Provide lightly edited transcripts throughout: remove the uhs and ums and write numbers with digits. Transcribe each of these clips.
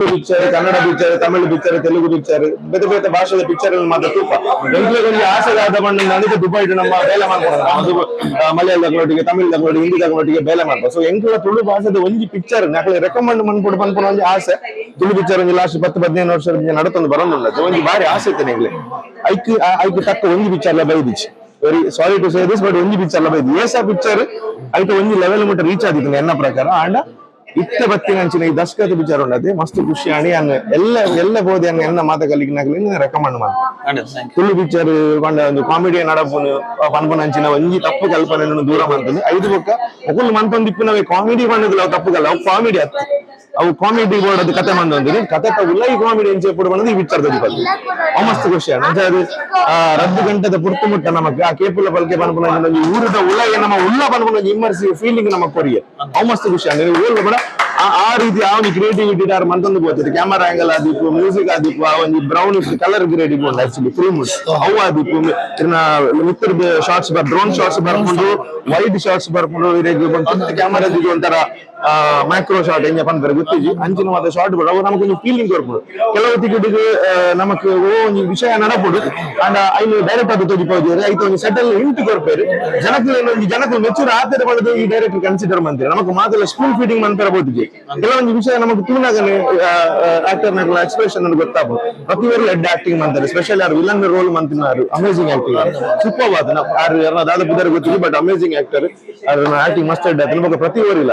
Picture, Kannada picture, Tamil picture, Telugu picture, ಬೇತೆ ಬೇತೆ ಭಾಷೆದ ಪಿಕ್ಚರ್ ಮಾತ್ರ ತೂಪ. ಎಂಕ್ಲೆಗ್ ಒಂಜಿ ಆಸೆ ಆದ ಪಂಡ ನನಗೆ ದುಬೈಡ್ ನಮ್ಮ ಬೇಲೆ ಮಾಡ್ಕೊಡೋದು ಅದು ಮಲಯಾಳ ದಕ್ಲೊಟ್ಟಿಗೆ, ತಮಿಳ್ ದಕ್ಲೊಟ್ಟಿಗೆ, ಹಿಂದಿ ದಕ್ಲೊಟ್ಟಿಗೆ ಬೇಲೆ ಮಾಡ್ಕೊ. ಸೊ ಎಂಕ್ಲ ತುಳು ಭಾಷೆದ ಒಂಜಿ ಪಿಕ್ಚರ್ ನಕಲೆ ರೆಕಮೆಂಡ್ ಮನ್ಪೊಡು ಪನ್ಪುನ ಒಂಜಿ ಆಸೆ. ತುಳು ಪಿಕ್ಚರ್ ಒಂಜಿ ಲಾಸ್ಟ್ 10-15 ವರ್ಷ ನಡತೊಂದು ಬರೋದುಂಡ. ಒಂಜಿ ಬಾರಿ ಆಸೆ ಇತ್ತು ಎಂಕ್ಲೆ. ಐಕ್ ಐಕ್ ತಕ್ಕ ಒಂಜಿ ಪಿಕ್ಚರ್ ಲ ಬೈದಿಚ್ಚಿ. Very sorry to say this, but ಒಂಜಿ ಪಿಕ್ಚರ್ ಲ ಬೈದಿ. ಏಸ ಪಿಕ್ಚರ್ ಐತ ಒಂಜಿ ಲೆವೆಲ್ ಮುಟ್ಟ ರೀಚ್ ಆದಿತ್ತು ಎನ್ನ ಪ್ರಕಾರ. ಆಂಡ ಇತ್ತೆ ಬತ್ತಿನಂಚಿನ ಈ ದಸ್ಕತ್ ಪಿಕ್ಚರ್ ಉಂಡದೆ ಮಸ್ತ್ ಖುಷಿ ಆಣಿ. ಅನ್ನ ಎಲ್ಲ ಎಲ್ಲ ಬೋಧಿ ಅನ್ನ ಎನ್ನ ಮಾತ ಕಲಿಗೆ ರೆಕಮೆಂಡ್ ಮಾಡ. ಖಂಡಿತ, thank. Tulu picture ಪಂಡ ಒಂದು ಕಾಮಿಡಿ ನಡಪುನು ಪನ್ಪುನಂಚಿನ ಒಂಜಿ ತಪ್ಪು ಕಲ್ಪನೆ ದೂರ ಮಂತದ್ದು. ಐದು ಬೊಕ್ಕ ಒಕುಲು ಮನ್ಪೊಂದಿಪ್ಪುನವೇ ಕಾಮಿಡಿ ಪಂಡದಿಲ್ಲ. ಅವು ತಪ್ಪು ಕಲ್ಲ, ಅವು ಕಾಮಿಡಿ ಅತ್ತು. ಅವು ಕಾಮಿಡಿ ಬೋರ್ಡ್ ಅದು ಕತೆ ಮಂದೊಂದಿದೆ. ಕತೆ ಉಲ್ಲೈ ಕಾಮಿಡಿ ಎಂಚೆ ಪುಡು ಬಂದದ್ದು ಈ ಪಿಕ್ಚರ್ ತೋಜಿಪಲ್ಲಿ. ಅವು ಮಸ್ತ್ ಖುಷಿ. ಅಂಚ ಅದು ರದ್ದು ಗಂಟೆದ ಪುರ್ತು ಮುಟ್ಟ ನಮಕ್ ಆ ಕೇಪುಲ ಪಲ್ಕೆ ಪನ್ಪುನ ಒಂಜಿ ಊರುದ ಉಲ್ಲೈ ನಮ್ಮ ಉಲ್ಲ ಪನ್ಪುನ ಒಂಜಿ ಇಮ್ಮರ್ಸಿವ್ ಫೀಲಿಂಗ್ ನಮಕ್ ಕೊರಿಯೆ. ಅವು ಮಸ್ತ್ ಖುಷಿ. ಅಂದ್ರೆ ಊರು ಕೂಡ ಆ ಆ ರೀತಿ ಆ ಒಂದು ಕ್ರಿಯೇಟಿವಿಟಿ ಆರ್ ಮಂತೊಂದು ಪೋತದೆ. ಕ್ಯಾಮರಾ ಆಂಗಲ್ ಆದಿಪ್ಪು, ಮ್ಯೂಸಿಕ್ ಆದಿಪ್ಪು, ಆ ಒಂಜಿ ಬ್ರೌನ್ ಕಲರ್ ಗ್ರೇಡಿಂಗ್ ಉಂಡು ಆಕ್ಚುಲಿ ಫಿಲ್ಮ್, ಅವು ಆದಿಪ್ಪು, ಇರ್ನ ಮಿತ್ರದ ಶಾಟ್ಸ್ ಬರ್ ಡ್ರೋನ್ ಶಾಟ್ಸ್ ಬರ್ಕೊಂಡು, ವೈಡ್ ಶಾಟ್ಸ್ ಬರ್ಕೊಂಡು, ಇರೆಗ್ ಕ್ಯಾಮರಾ ಒಂಥರ ಮೈಕ್ರೋ ಶಾಟ್ ಎಂಜ ಪನ್ಪೆರೆ ಗೊತ್ತಿಜಿ, ಅಂಚಿನ ಮಾತ ಶಾಟ್ ಬೋಡು. ಅವು ನಮಕ್ ಒಂಜಿ ಫೀಲಿಂಗ್ ಕೊರ್ಪುಂಡು. ಕೆಲವು ಟಿಕೆಟ್ ನಮಕ್ ಓ ಒಂಜಿ ವಿಷಯ ನಡಪುಡು ಅಂಡ ಐನು ಡೈರೆಕ್ಟ್ ಅದು ತೋಜಿಪೋಜಿ. ಐತ ಒಂಜಿ ಸೆಟಲ್ ಹಿಂಟ್ ಕೊರ್ಪೇರು. ಜನಕ್ಲು ಒಂಜಿ ಜನಕ್ಲು ಮೆಚೂರ್ ಆತರ ಪಡೆದು ಈ ಡೈರೆಕ್ಟರ್ ಕನ್ಸಿಡರ್ ಮಂತೀರ. ನಮಕ್ ಮಾತೆಲ್ಲ ಸ್ಪೂನ್ ಫೀಡಿಂಗ್ ಮನ್ಪೆರ ಬೋತಿಜಿ. ಕೆಲವೊಂದು ವಿಷಯ ನಮಕ್ ತೂನಾಗನೆ ಆಕ್ಟರ್ ನಕಲ ಎಕ್ಸ್ಪ್ರೆಷನ್ ಗೊತ್ತಾಪು. ಪ್ರತಿಯೊಂದು ಹೆಡ್ ಆಕ್ಟಿಂಗ್ ಮಂತಾರೆ. ಸ್ಪೆಷಲ್ ಯಾರು ವಿಲನ್ ರೋಲ್ ಮಂತಿನಾರು ಅಮೇಸಿಂಗ್ ಆಕ್ಟಿಂಗ್, ಸೂಪರ್ ಆದ. ಆರು ಯಾರನ್ನ ದಾದ ಪುದರ್ ಗೊತ್ತಿಲ್ಲ, ಬಟ್ ಅಮೇಸಿಂಗ್ ಆಕ್ಟರ್. ಅದ್ರ ಆಕ್ಟಿಂಗ್ ಮಸ್ತ್ ಹೆಡ್ ಆಯ್ತು. ಬೊಕ್ಕ ಪ್ರತಿಯೊರಿಲ್ಲ,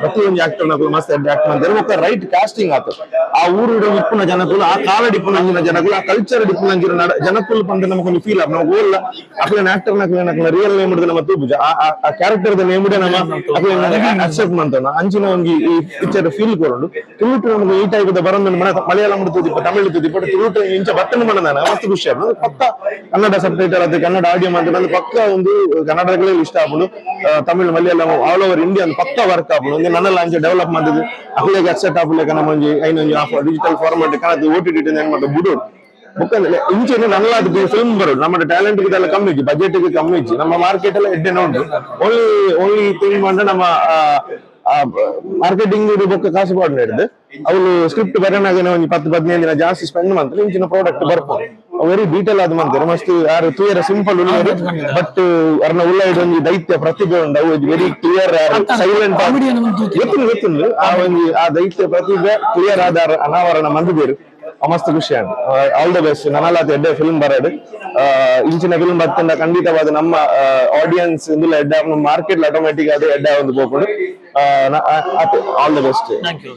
ಪ್ರತಿಯೊಂದು ಆಕ್ಟರ್ ನಕಲು ಮಸ್ತ್ ಹೆಡ್ ಆಕ್ಟ್ ಮಂತಾರೆ. ಬೊಕ್ಕ ರೈಟ್ ಕಾಸ್ಟಿಂಗ್ ಆತು. ಆ ಊರು ಇಪ್ಪುನ ಜನಕುಲು, ಆ ಕಾಲ ಇಪ್ಪುನ ಅಂಚಿನ ಜನಕುಲು, ಆ ಕಲ್ಚರ್ ಇಪ್ಪುನ ಅಂಚಿನ ಜನಕುಲು ಪಂಡ ನಮಕ್ ಒಂಜಿ ಫೀಲ್ ಆಪ್. ನಮಕ್ ಓಲ್ಲ ಅಕ್ಲೆನ ಆಕ್ಟರ್ ನಕ್ಲೆನ ರಿಯಲ್ ನೇಮ್ ನಮ್ಮ ತೂಪುಜ. ಆ ಕ್ಯಾರೆಕ್ಟರ್ the name ನಮ್ಮ ಅಕ್ಲೆನ ಅಕ್ಸೆಪ್ಟ್ ಮಂತನ. ಅಂಚಿನ ಒಂಜಿ ಈ ಪಿಕ್ಚರ್ ಫೀಲ್ ಕೊರುಂಡು. ತುಳುಟು ನಮಗೆ ಈ ಟೈಪ್ the ಬರೊಂದು ಮಲಯಾಳಂ ತೂದಿಪ್ಪ, ತಮಿಳು ತೂದಿಪ್ಪ, ತುಳುಟು ಇಂಚ ಬತ್ತನ ಮಾಡದಾನ ಮಸ್ತ್ ಖುಷಿ ಆಪುಂಡು. ಪಕ್ಕ ಕನ್ನಡ ಸಬ್ ಟೈಟಲ್ ಅದು ಕನ್ನಡ ಆಡಿಯೋ ಅಂತ ಪಕ್ಕ ಒಂದು ಕನ್ನಡಗಳೇ ಇಷ್ಟ ಆಪುಂಡು. ತಮಿಳ್, ಮಲಯಾಳಂ, ಆಲ್ ಓವರ್ ಇಂಡಿಯಾ ಪಕ್ಕ ವರ್ಕ್ ಆಪುಂಡು. ಒಂದು ನನ್ನಲ್ಲ ಅಂಚ ಡೆವಲಪ್ ಮಾಡಿದ್ದು ಅಕ್ಲೆಗ್ ಅಕ್ಸೆಪ್ಟ್ ಆಪುಲೆಕ ನಮ್ಮ ಒಂಜಿ ಐನ ಒಂಜಿ ಡಿಜಿಟಲ್ ಫಾರ್ಮೆಟ್ ಕನದು ಓಟಿಟಿ ಏನ್ ಮಾಡ್ತಾರೆ ಬುಡು. ಬೊಕ್ಕ ಇಂಚೆನೆ ನನ್ನಲಾದ ಫಿಲ್ಮ್ ಬರೋದು. ನಮ್ಮ ಟ್ಯಾಲೆಂಟ್ ಇದೆಲ್ಲ ಕಮ್ಮಿ ಇಜ್ಜಿ, ಬಜೆಟ್ ಕಮ್ಮಿ ಇಜ್ಜಿ. ನಮ್ಮ ಮಾರ್ಕೆಟ್ ಎಲ್ಲ ಎಡ್ಡೆನ ಉಂಟು. ಓನ್ಲಿ ಓನ್ಲಿ ಥಿಂಗ್ ಬಂದ್ರೆ ನಮ್ಮ ಮಾರ್ಕೆಟಿಂಗ್ ಬೊಕ್ಕ ಕಾಸು ಪಾಡ್ ಹಿಡ್ದು ಅವಳು ಸ್ಕ್ರಿಪ್ಟ್ ಬರೋನಾಗನೆ ಒಂಜಿ 10-15 ದಿನ ಜಾಸ್ತಿ ಸ್ಪೆಂಡ್ ಮಾಡ್ತಾರೆ. ಇಂಚಿನ ಪ್ರಾಡಕ್ಟ್ ಬರ್ಪು ವೆರಿ ಡೀಟೇಲ್ ಆದ್ ಮಾಡ್ತಾರೆ. ಮಸ್ತ್ ಯಾರು ತೂಯರ ಸಿಂಪಲ್ ಉಳ್ಳೆರು, ಬಟ್ ಅರ್ನ ಉಲ್ಲ ಒಂಜಿ ದೈತ್ಯ ಪ್ರತಿಭೆ ಉಂಡು. ಅವು ವೆರಿ ಕ್ಲಿಯರ್ ಸೈಲೆಂಟ್. ಕಾಮಿಡಿಯನ್ನು ಒಂದು ತೂತಿ. ಗೊತ್ತುಂಡು, ಗೊತ್ತುಂಡು. ಆ ಒಂಜಿ ಆ ದೈತ್ಯ ಪ್ರತಿಭೆ ಕ್ಲಿಯರ್ ಆದ ಅನಾವರಣ ಮಂದಿದೇರು. ಮಸ್ತ್ ಖುಷಿ ಆಂಡ್. ಆಲ್ the best. ನನಲಾತ ಎಡ್ಡೆ ಫಿಲ್ಮ್ ಬರಡು. ಇಂಚಿನ ಫಿಲ್ಮ್ ಬತ್ತಂಡ ಖಂಡಿತವಾದ ನಮ್ಮ ಆಡಿಯನ್ಸ್ ಇಂದುಲ ಎಡ್ಡೆ ಮಾರ್ಕೆಟ್ ಆಟೋಮೆಟಿಕ್ ಅದೇ ಎಡ್ಡೆ ಒಂದು ಪೋಪುಂಡು. All the best. Thank you.